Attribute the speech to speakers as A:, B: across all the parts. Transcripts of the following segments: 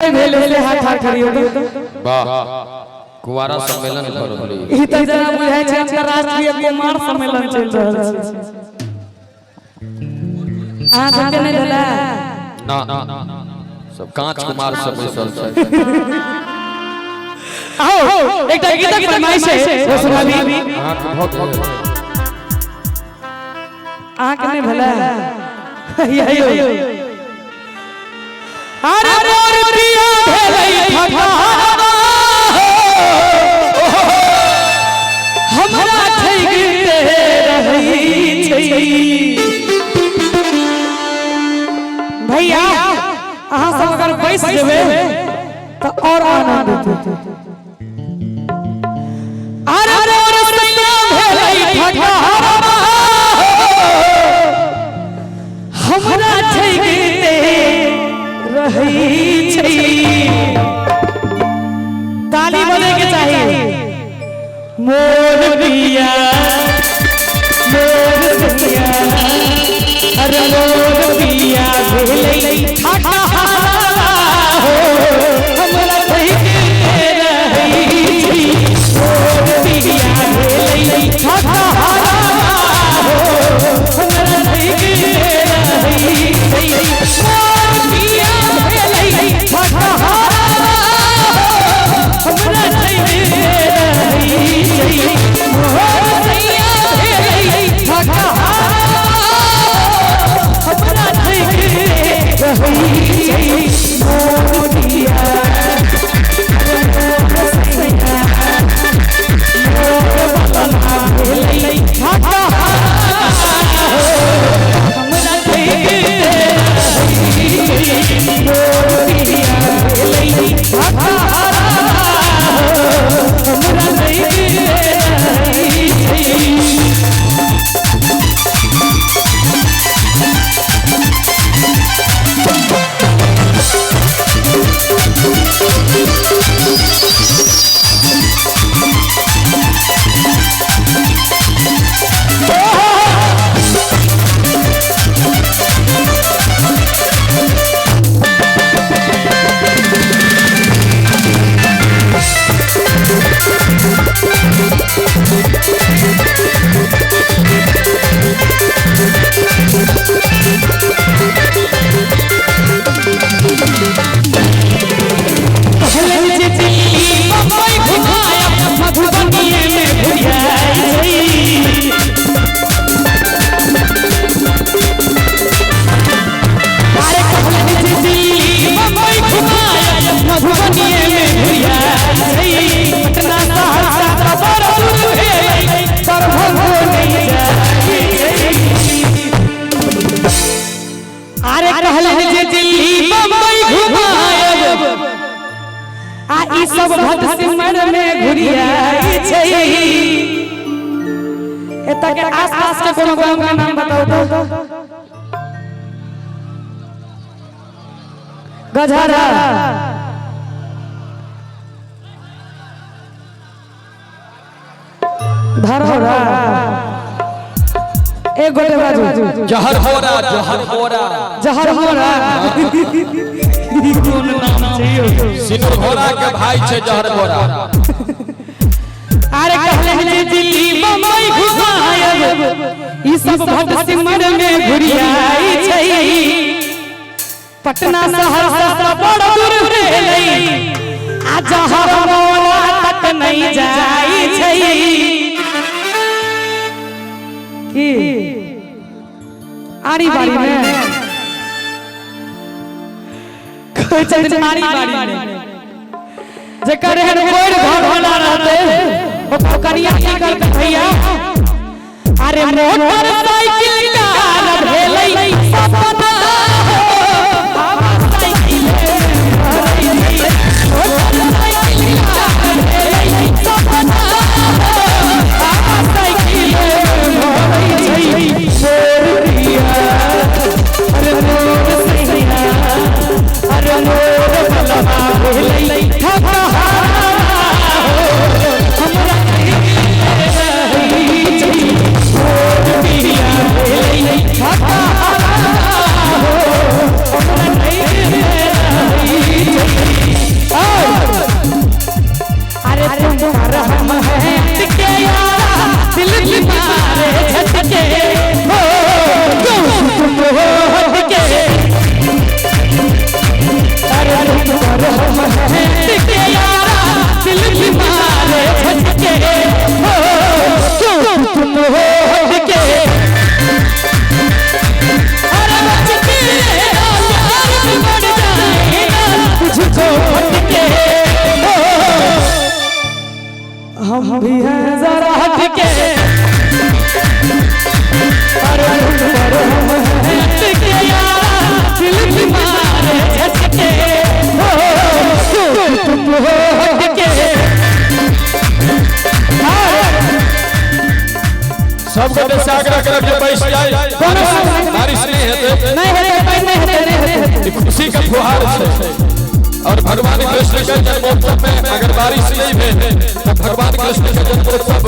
A: भेल से हाथ हाथ करियो।
B: वाह, कुवारा सम्मेलन भऽ रहल अछि।
A: ई तऽ जेना बुझाइ छै अंतरराष्ट्रीय कुमार सम्मेलन चलि रहल छै। अहाँ सबके नहि भेलै?
B: ना, सब कांच कुमार सब बैसल छै।
A: आओ, एकटा गीतक फरमाइश है, वो सुनाबी।
B: अहाँके भऽ गेल?
A: अहाँके नहि भेलै? यही। अरे मोर प्रिया भेलै ठकाना, हमरा ठगिते रहै छै। भैया, अहाँ सब अगर बैस जेबै तऽ और आनंद हेतै। अरे मोर सैया भेलै ठकाना, हमरा ठगिते रहै छै। ताली बजे के चाही। मोर पिया, मोर पिया, अरे मोर पिया भेलै ठकाना हो, हमरा ठगिते रहै छै। मोर पिया भेलै ठकाना हो, हमरा ठगिते रहै छै। मोर पिया भेलै ठकाना, हमरा ठगिते रहै छै। मोर सैया भेलै ठकाना, हमरा ठगिते रहै छै। मोर पिया, मोर सैया, मोर बलमा भेलै ठकाना हो, हमरा ठगिते रहै छै। मोर पिया भेलै ठकाना हो, हमरा ठगिते रहै छै। कहलन जे दिल्ली बम्बई घुमायब, मधुबनीये में घुरियाइ छै। अरे कहलन जे दिल्ली बम्बई घुमायब, मधुबनीये में घुरियाइ छै। पटना सहरसा तऽ बड़ दूर भेलै, दरभंगो नहि जाइ छै। अरे कहलन जे दिल्ली बम्बई घुमायब, आ ई सब भटसिमर में घुरियाइ छै। एतऽ के आसपास के कोनो गांव के नाम बताउ तो। गजहरा, धरौरा, एक गोटे बाजू।
B: जहर बोरा, जहर बोरा।
A: जहर मोरा ई कोन नाम छै यौ?
B: सिनुर घोड़ा के भाई छै जहर बोरा।
A: अरे कहलन जे दिल्ली बम्बई घुमायब, ई सब भटसिमर में घुरियाइ छै। पटना सहरसा तऽ बड़ दूर भेलै, आ जहर मोरा तक नहि जाइ छै। की आरी बारी में कहै छथिन? आरी बारी में जेकर एहन कोइ घर वाला रहतै, ओकर कनिया की करतै भैया? अरे मोटर साइकिल कार भेलै सपना हो, आब साइकिल भरै छै। मोटर साइकिल कार भेलै सपना हो, आब साइकिल भरै छै। मोर पिया, अरे मोर सैया, अरे मोर बलमा भेलै ठकहारा हो, हमरा रहै छै। मोर पिया भेलै ठकहारा हो, हम भी हैं जरा हटके, अरे तुम पर हम हैं अटके यारा, दिल भी मारे झटके, हो तुम हो हटके।
B: सब गोटे से आग्रह करब जे बैस जाय, बारिश नहीं हेतै,
A: नहीं हेतै, नहीं हेतै, नहीं हेतै।
B: खुशी के फुहार छै और भगवान कृष्ण के जन्मोत्सव में अगर बारिश नहीं भेल तो भगवान कृष्ण के जन्मोत्सव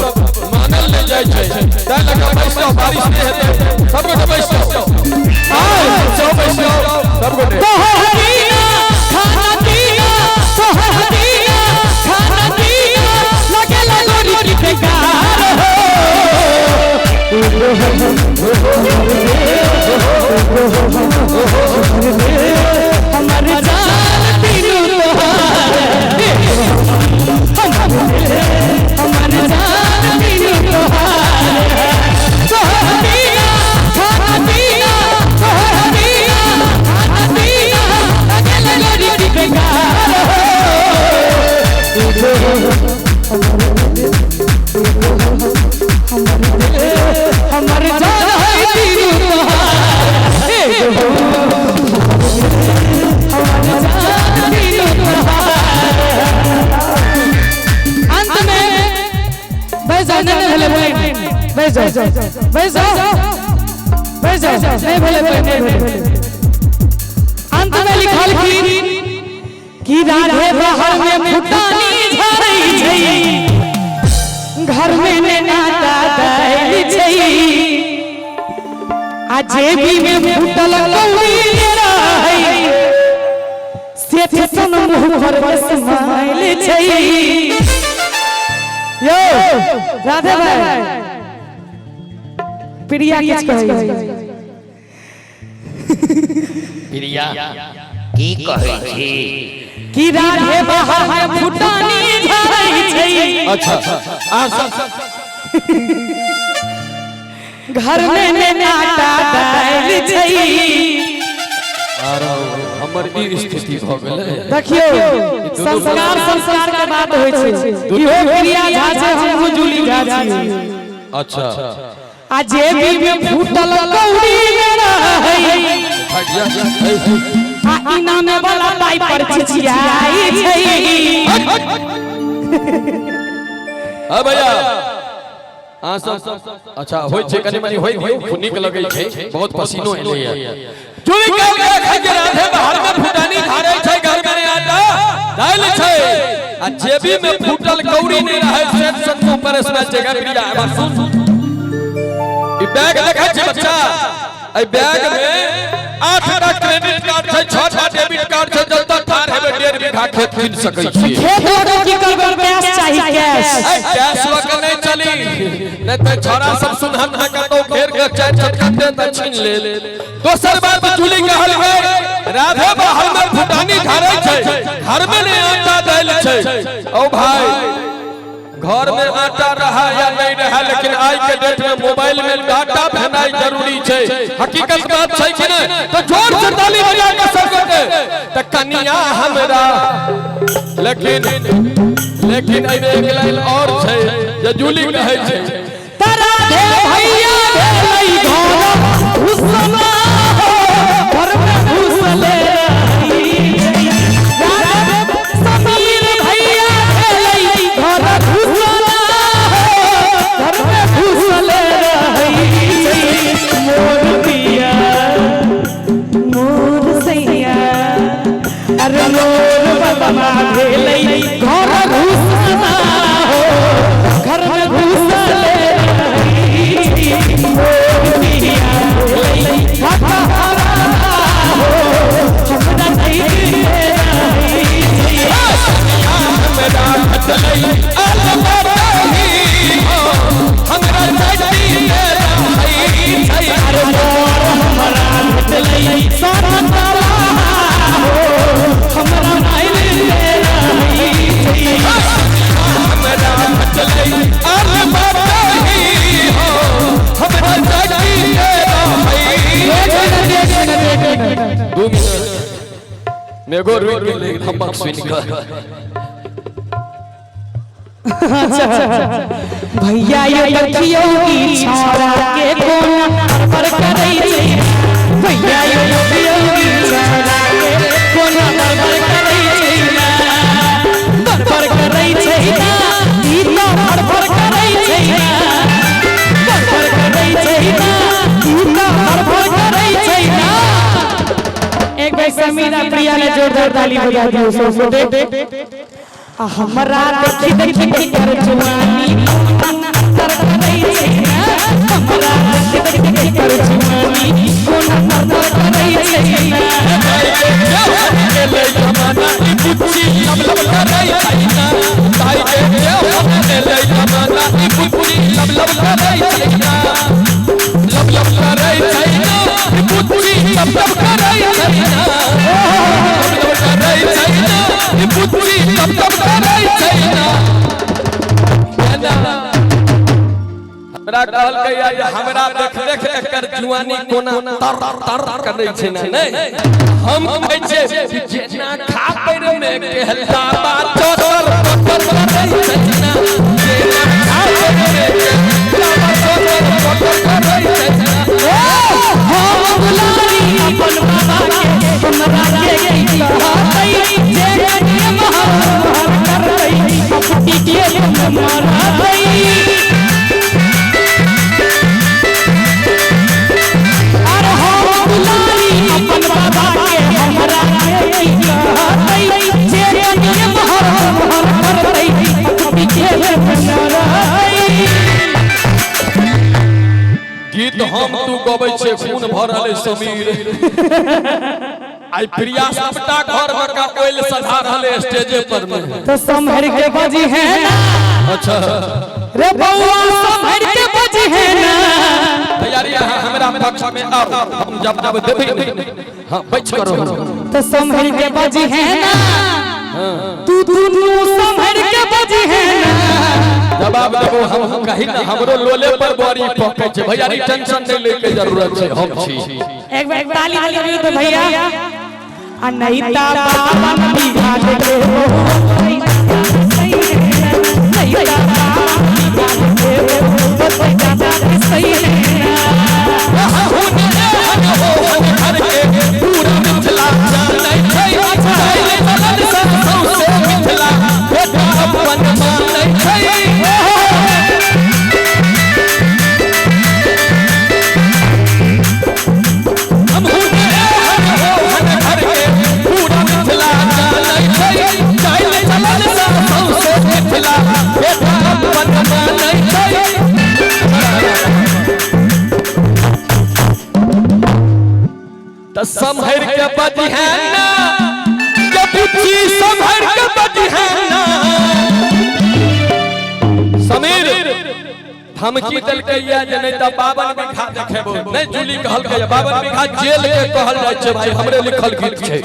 B: मानल नहीं जाय छै। तै लगा बैस जाओ, बारिश नहीं हेतै, सब गोटे बैस जाओ, सब बैस जाओ, सब गोटे।
A: खाना पीना तोहर दीना, खाना पीना लगेला गोरी के बेकार हो। हमर जान तीनू तोहार, हमर जान तीनू तोहार। तोहर दीना खाना पीना, तोहर दीना खाना पीना लगेला गोरी के बेकार हो। हमर जान है तीनू तोहार, हमर जान तीनू तोहार। अंत में बैठ जाओ, नहीं भेले बैठ जाओ, बैठ जाओ, बैठ जाओ, नहीं भेले नहीं भेले। अंत में लिखल कि राधे बाहर में फुटानी झरै छै, घर में नेनाटा दाइल छै, आ जेबी में फूटल कौड़ी रहै, सेठ सन मुँह पर स्माइल छै। यो राधे भाई, प्रिया किछ कहै?
C: प्रिया की कहै छी
A: कि राधे बाहर में फुटानी झरै छै,
B: अच्छा
A: घर में नेनाटा दाइल छै।
B: हमर ई स्थिति भ गेलै।
A: देखियो संस्कार संस्कार के बात होय छै। इहो प्रिया झा छै, हमहु जूली झा छी।
B: अच्छा
A: आ जेबी में फूटल कौड़ी रहै, आ इनामे वाला पाई पर छिछियाई छै।
B: हां भैया, हां सब अच्छा होय छै, कनि मनि होय दियौ, नीक लगै छै, बहुत पसीनो एलैया। चोरी कर के खाइ के राधे बाहर में फुटानी झारै छै, घर में नहीं आटा दाइल छै, आ जेबी में फूटल कौड़ी नहीं रहै, सेठ सन मुंह पर स्मैच जगह। प्रिया आबा सुन, ई बैग देखै छै बच्चा, एहि बैग में 8टा क्रेडिट कार्ड छै, 6टा डेबिट कार्ड छै, जब तक ठार हेबै 1.5 बीघा खेत कीन सकै छी।
A: खेत लऽ की करबै, कैश चाही, कैश।
B: कैश लऽ के नहि चली, नहि तऽ छोरा सब सुनहन न कतौ घेर के 4 चटका दे तऽ छीन ले। दोसर बात चूली कहल है, राधे बाहर में फुटानी झारै छै, घर में नहीं आटा दाइल छै। ओ भाई, घर में आटा रहा या नहीं रहा, लेकिन आज के डेट में मोबाइल में डाटा भेनाइ जरूरी छै। हकीकत बात छै कि नहीं? तो जोर से ताली बजा के सब गोटे त कनिया हमरा। लेकिन लेकिन एहिमे एक लाइन और छै जे जूली कहै छै,
A: राधे भैया भेलै घर घुसना हो, घर में घुसले राधे समीर भैया भेलै घर घुसना हो, घर में घुसले रहै। मोर पिया मोर सैया, अरे मोर बबा भेलै घर घुसना हो, घर में घुसले मोर पिया भेलै घर हो, हमरा नहीं
B: हमरा खटलै अलबही हो, हमरा चटी रहै छै।
A: अरे मोर हमरा भेटलै सरतला हो, हमरा नहीं रहै।
B: हमरा खटलै अलबही हो, हमरा चटी रहै। 2 मिनट मेघो रुक गेलै धमक सुनि कऽ।
A: अच्छा भैया यो देखियो ई छौड़ा के कोना पर करै छै। भैया यो देखियो ई छौड़ा के कोना पर करै छै ना, पर करै छै ना, ई तो पर करै छै ना, पर करै छै ना, ई तो पर करै छै ना। एक बार समीरा प्रिया ने जोरदार ताली बजा दियो सब देख। हमरा देखी देखी के कर जुआनी तर करै छै ना, हमरा देखी देखी के कर जुआनी कोना तर करै छै ना।
B: एलै जमाना ई बुच्ची लब लब करै छै ना, ताई के एलै जमाना ई बुच्ची लब लब करै छै ना, लब लब करै छै ना, ई बुच्ची लब लब करै छै ना, लब लब करै छै ना, ई बुच्ची लब लब करै छै ना। हमरा कहलकै जे हमरा देख देख एकर जुआनी कोना तर तर करै छै ना। नहीं हम कहै छियै कि जेना खापर में कहला बात तर तर करै छै ना, जेना खापर में कहला बात तर तर करै छै ना।
A: हम गुलारी अपन बाबा के हमरा के की कहतै, जे कनिया महर महर करतै अपटी के मरतै। अरे हम गुलारी अपन बाबा के हमरा के की कहतै, जे कनिया महर महर करतै अपटी के मरतै।
B: गीत हम तू गबै छे खून भरल समीर, आई प्रिया सबटा घर में का कोयल सधा रहल स्टेजे पर में।
A: तो सम्हर के बजी है ना।
B: अच्छा
A: रे बउआ सम्हर के बजी है ना।
B: तैयारी अहाँ हमरा पक्ष में आओ, हम जवाब देबै। हां बैठ करो।
A: तो सम्हर के बजी है ना, तू दुनू सम्हर के बजी है ना।
B: जवाब देबो हम कही ना, हमरो लोले पर बड़ी पकै छै भैया, टेंशन नहीं ले के जरूरत छै, हम छी।
A: एक बार ताली बजाबियो तो भैया। आ नहीं ता बाबा बीघा दे हो, नहीं ता बाबा बीघा दे हो, दादा के सही है ना।
B: हुन एहन हो हन घर के पूरा मिथिला जानै छै, चाइल चलन सौंसे मिथिला बेटा अपन मानै छै। हम हुन एहन हो हन घर के पूरा मिथिला जानै छै, चाइल चलन सौंसे मिथिला बेटा अपन मानै छै। त सम्हर के बजी है ना, के बुच्ची सम्हर के बजी है ना। समीर धमकी देलकै या जे नहीं त 52 बीघा देखेबो नहीं। जूली कहलकै 52 बीघा जेल के कहल जाइ छै भाई, हमरे लिखल गीत छै,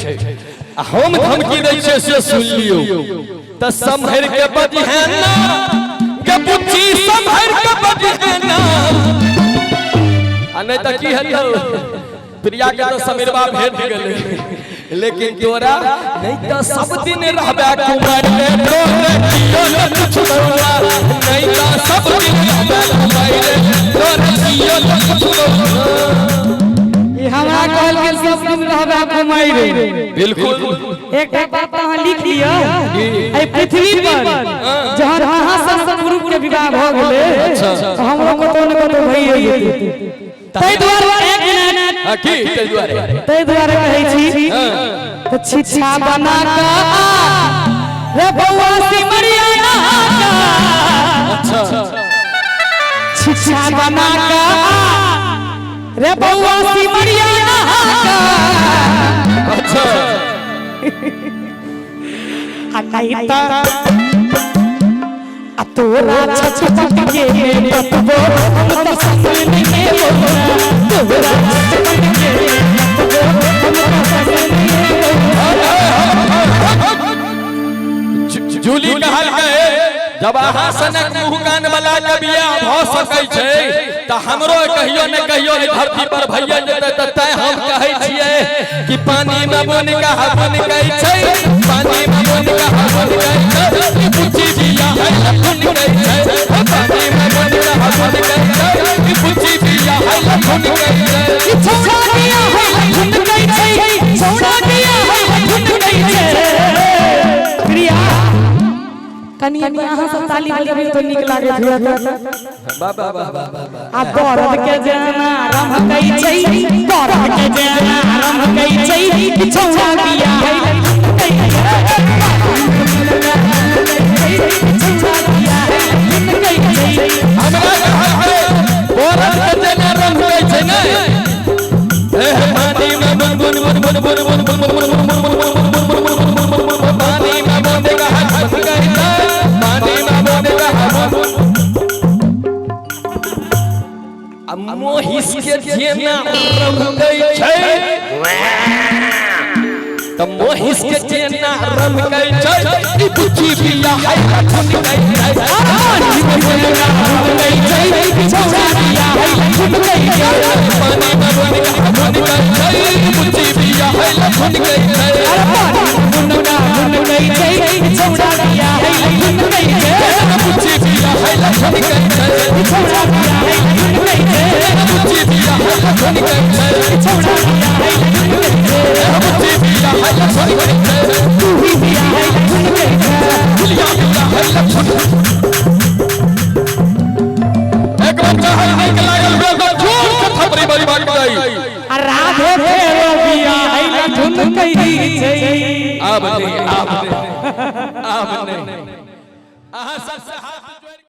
B: आ हम धमकी दै छियै से सुन लियौ। त सम्हर के बजी है ना, के बुच्ची सम्हर के बजी है ना। आ नहीं त की हेतौ प्रिया के तो समीरबा भेट गेलै, लेकिन तोरा नहीं तो सब दिन रहबे कुमार रे, तोरे कियो न कुछ बउआ, नहीं तो सब दिन रहबे कुमार रे, तोरे कियो न कुछ बउआ।
A: ई हमरा कहल गेल सब दिन रहबे कुमार रे।
B: बिल्कुल
A: एकटा बात अहाँ लिख लिअ, एहि पृथ्वी पर जहाँ अहाँ सब पुरुष के विवाह भऽ गेलै तऽ हमरो कतौ ने कतौ भइए जेतै। ताहि दुआरे एक मिनट,
B: की ताहि दुआरे,
A: ताहि दुआरे कहै छी तऽ छिछा बना कऽ रे बउआ सिमरिया नहा कऽ,
B: अच्छा
A: छिछा बना कऽ रे बउआ सिमरिया नहा कऽ,
B: अच्छा
A: आ नहीं त आ तोरा छछपट के बतबो हम त ससन में बउआ, तोरा छछपट के बतबो हम त ससन में बउआ।
B: जूली कहलकै जब अहाँ सनक मुँह कान वाला के बियाह भऽ सकै छै तऽ हमरो कहियो ने कहियो एहि धरती पर भइए जेतै। तऽ तैं हम कहै छियै कि पानी में बुन का बुन कै छै, पानी में बुन का बुन कै छै, ई बुच्ची बियाह है।
A: कनी अहाँ सब ताली बजबै तो नीक लागैत हुए।
B: बाबा बाबा बाबा
A: आ दर्द के जेना रमकै छै, दर्द के जेना रमकै छै, छौड़ा बिया है
B: हमरा कहल है बरद के जेना रमकै छै ने। ए पानी में बुन बुन बुन बुन बुन बुन बुन बुन बुन बुन बुन पानी में बोने का हाथ गई पानी में बोने का हाथ। मोहिस के जेना रमकै छै त मोहिस के जेना रमकै छै, ई बुच्ची बिया है लठुन गई छै।
A: पानी में जेना रमकै छै, छौड़ा बिया है लठुन गई छै।
B: पानी में बोने का हाथ गई छै, ई बुच्ची बिया है लठुन गई छै।
A: पानी मुन्ना मुन्नै छै, छौड़ा बिया है लठुन गई छै।
B: बुच्ची बिया है लठुन गई छै,
A: छौड़ा बिया है लठुन गई छै।
B: बुच्ची बिया है लठुन गई छै,
A: छौड़ा बिया है लठुन गई छै।
B: बुच्ची बिया है लठुन गई छै,
A: तू ही बिया है लठुन गई छै।
B: दुनिया बिया है लठुन। एक बार चाहल नीक लागल बेटा जोर से थपड़ी बड़ी बात जाई।
A: आ राधे फेरो बिया है लठुन गई छै।
B: आब नहीं, आब नहीं, आब नहीं। अहाँ सबसे हाथ जोड़ि